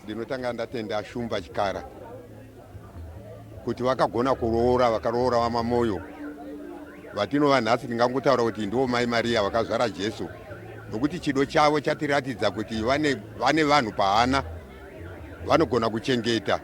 Ndinotanga ndatenda Shumba Chikara kuti vakagona kuroora, vakaroora vaMamoyo vatinova nhasi. Tingangotaura kuti ndivo Mai Mariya vakazvara Jesu, nokuti chido chavo chatiratidza kuti vane, vane vanhu pahana vanogona kuchengeta.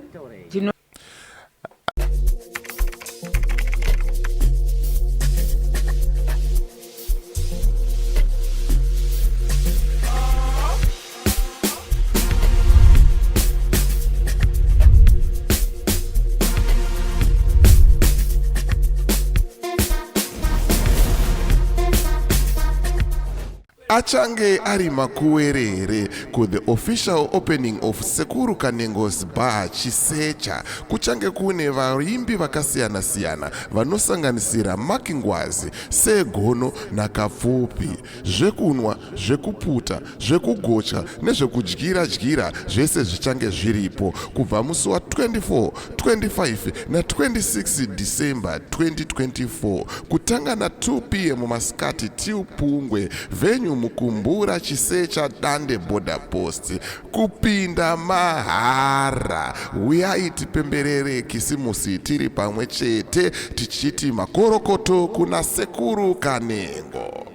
Achange ari makuwerere ku the official opening of Sekuru Kanengo's Bar Chisecha. Kuchange kune vaimbi vakasiyana-siyana vanosanganisira Mark Ngwazi, Sir Gono naKapfupi. Zvekunwa, zvekuputa, zvekugocha nezvekudyira dyira zvese zvichange zviripo kubva musi wa 24, 25 na 26 December 2024 kutanga na 2 pm masikati till Pungwe venue Mukumbura Chisecha Dande Border Post kupinda mahara. Huyai tipemberere Kisimusi tiri pamwe chete tichiti makorokoto kuna Sekuru Kanengo.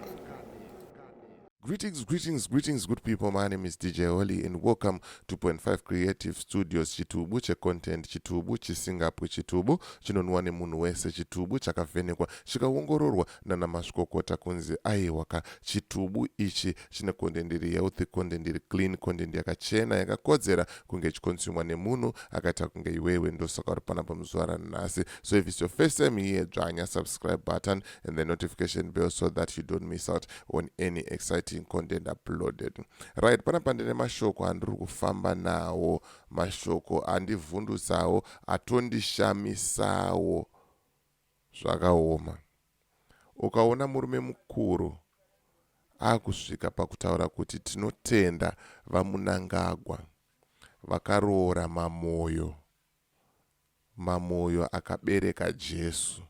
Greetings, greetings, greetings, good people. My name is DJ Holly and welcome to Point 5 Creative Studios. Chitubu checontent, chitubu chisingapwi, chitubu chinonwa nemunhu wese, chitubu chakavhenekwa chikaongororwa nana mazvikokota kunzi aiwa ka chitubu ichi chine content iri healthy, content iri clean, content yakachena yakakodzera kunge ichikonsumwa nemunhu akaita kunge iwewe. Ndosaka uri panapa muzuva ranhasi. So if it's your first time here, dzvanya subscribe button and the notification bell so that you don't miss out on any exciting content uploaded. Right, panapa ndine mashoko andiri kufamba nawo, mashoko andivhundutsawo, atondishamisawo. Zvakaoma. Ukaona murume mukuru akusvika pakutaura kuti tinotenda VaMunangagwa vakaroora Mamoyo, Mamoyo akabereka Jesu,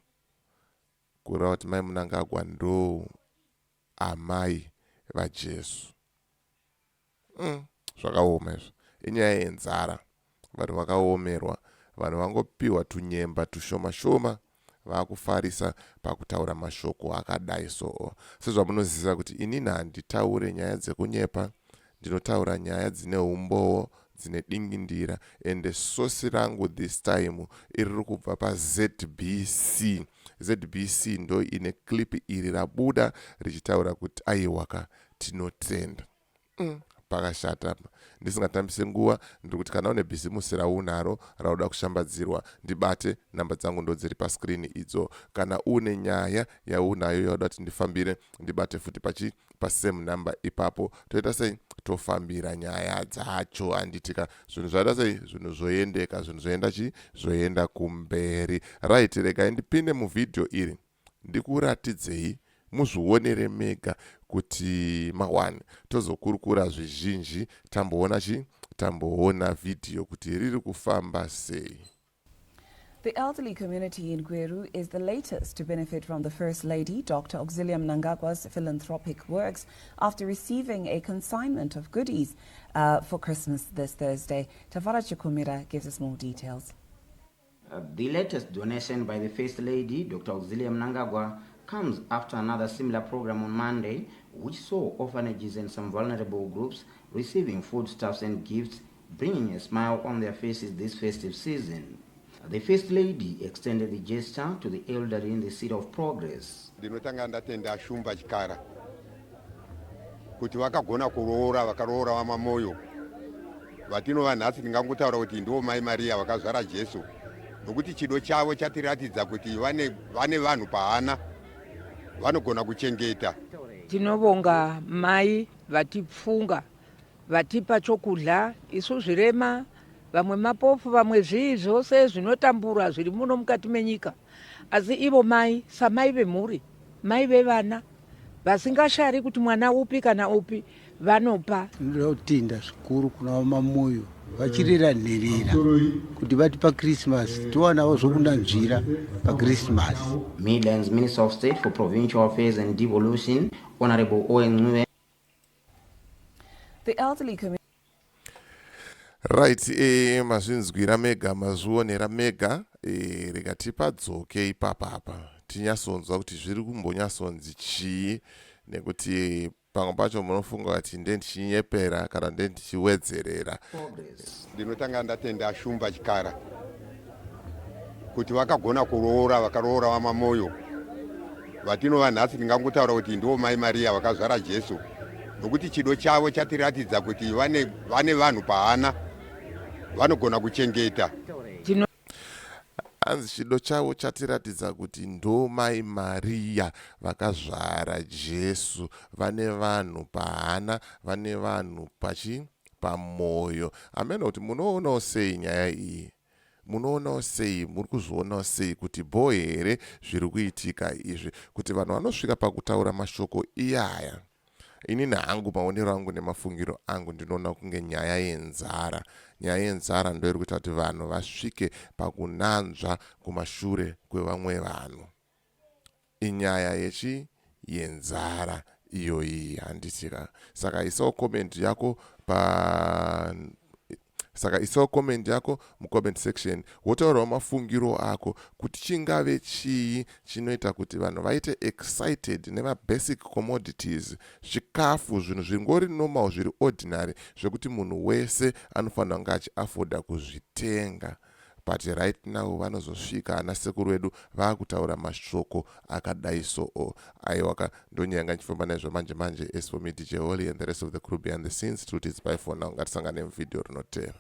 kureva kuti Mai Munangagwa ndo amai vaJesu. Zvakaoma izvo. Inyaya yenzara. Vanhu vakaomerwa. Vanhu vangopiwa tunyemba tushoma shoma vakufarisa pakutaura mashoko akadai soo. Sezvamunoziva kuti inini handitaure nyaya dzekunyepa, ndinotaura nyaya dzine umbowo, dzine dingindira ende source rangu this time iriri kubva paZBC. ZBC ndo ine clip iri rabuda richitaura kuti aiwaka tinotenda. Pakashata apa. Ndisingatambise nguva ndiri kuti kana une bhizimusi raunaro rauda kushambadzirwa ndibate, namba dzangu ndodziri pascreen idzo. Kana une nyaya yaunayo yauda kuti ndifambire ndibate futi pachi pasame number ipapo. Toita sei? Tofambira nyaya dzacho handitika. Zvinhu zvaita sei? Zvinhu zvoendeka, zvinhu zvoenda chi? Zvoenda kumberi. Right, regai ndipinde muvhidhiyo iri ndikuratidzei muzvionere mega kuti ma1 tozokurukura zvizhinji tamboona chi tamboona vhidhiyo kuti riri kufamba sei. The elderly community in Gweru is the latest to benefit from the First Lady, Dr. Auxilia Mnangagwa's philanthropic works after receiving a consignment of goodies for Christmas this Thursday. Tafara Chikumira gives us more details. The latest donation by the First Lady, Dr. Auxilia Mnangagwa, comes after another similar program on Monday, which saw orphanages and some vulnerable groups receiving foodstuffs and gifts, bringing a smile on their faces this festive season. The First Lady extended the gesture to the elderly in the City of Progress. Ndinotanga ndatenda Shumba Chikara kuti vakagona kuroora, vakaroora vaMamoyo vatinova nhasi. Ndingangotaura kuti ndivo Mai Mariya vakazvara Jesu, nokuti chido chavo chatiratidza kuti vane, vane vanhu pahana vanogona kuchengeta. Tinovonga mai vatipfunga vatipa chokudya, isu zvirema, vamwe mapofu, vamwe zvii zvose zvinotambura zviri muno mukati menyika. Asi ivo mai samai vemhuri, mai vevana vasingashari kuti mwana upi kana upi vanopa. Tinoda kutenda zvikuru kuna VaMamoyo vachirera nherera kuti vatipa Christmas tiwanawo zvokunanzvira paChristmas. Midlands Minister of State for Provincial Affairs and Devolution, Honorable Owen Ncube, The elderly community. Right, e, mazvinzwira mega, mazvionera mega. E, rega tipadzoke ipapapa tinyasonzwa kuti zviri kumbonyasonzi chii, nekuti pamwe pacho munofunga kuti nde ndichinyepera kana nde ndichiwedzerera. Ndinotanga ndatenda Shumba Chikara kuti vakagona kuroora, vakaroora vaMamoyo vatinova nhasi. Ndingangotaura kuti ndivo Mai Mariya vakazvara Jesu, nokuti chido chavo chatiratidza kuti vane vanhu pahana, vanogona kuchengeta. Hanzi chido chavo chatiratidza kuti ndo Mai Mariya vakazvara Jesu, vane vanhu pahana, vane vanhu pachi pamwoyo. Ameno kuti munoonawo sei nyaya iyi, munoonawo sei, muri kuzvionawo sei kuti bho here zviri kuitika izvi, kuti vanhu vanosvika pakutaura mashoko iyaya? Inini hangu, maonero angu nemafungiro angu, ndinoona kunge nyaya yenzara, nyaya yenzara ndo iri kuita kuti vanhu vasvike pakunanzva kumashure kwevamwe vanhu. Inyaya yechi yenzara iyoyi, handitika? Saka isawo comment yako pa saka isawo comment yako mucomment section, wotaurawo mafungiro ako kuti chingave chii chinoita kuti vanhu vaite excited nemabasic commodities, chikafu, zvinhu zvingori normal, zviri ordinary, zvekuti munhu wese anofanira kunge achiafforda kuzvitenga. But right now vanozosvika ana sekuru vedu vaakutaura mashoko akadai. So aiwaka, ndonyaya yanga ndichifamba naizvo manje manje. As for me, DJ Holly, and the rest of the crew behind the scenes, truth is bye for now. Ngatisangane muvhidhiyo rinotera.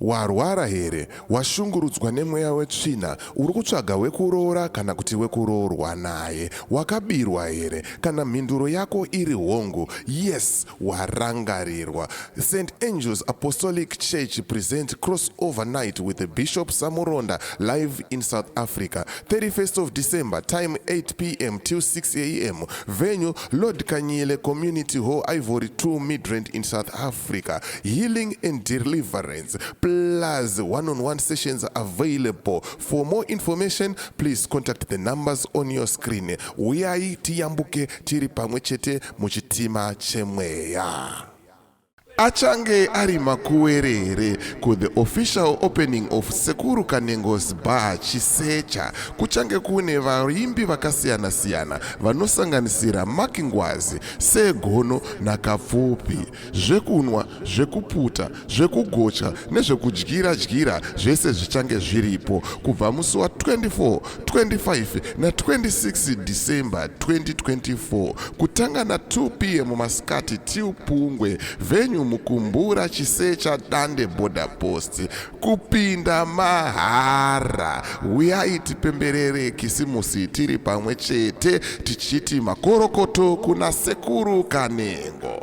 Warwara here? Washungurudzwa nemweya wetsvina? Uri kutsvaga wekuroora kana kuti wekuroorwa naye? Wakabirwa here? Kana mhinduro yako iri hongu, yes, warangarirwa. St Angels Apostolic Church present Crossover Night with the Bishop Samuronda live in South Africa, 31st of December, time 8 p.m. till 6 a.m., venue Lord Kanyile Community Hall, Ivory 2, Midrand in South Africa. Healing and deliverance plus one-on-one sessions available. For more information, please contact the numbers on your screen. Uyai tiyambuke tiri pamwe chete muchitima chemweya. Achange ari makuwerere kuthe official opening of Sekuru Kanengos Bar Chisecha. Kuchange kune vaimbi vakasiyana-siyana vanosanganisira Makingwazi, Segono naKapfupi. Zvekunwa, zvekuputa, zvekugocha nezvekudyira-dyira zvese zvichange zviripo kubva musi wa24, 25 na26 December 2024, kutanga na2 p.m. masikati till pungwe. Venue Mukumbura Chisecha, Dande Border Post. Kupinda mahara. Uyai tipemberere Kisimusi tiri pamwe chete, tichiti makorokoto kuna Sekuru Kanengo.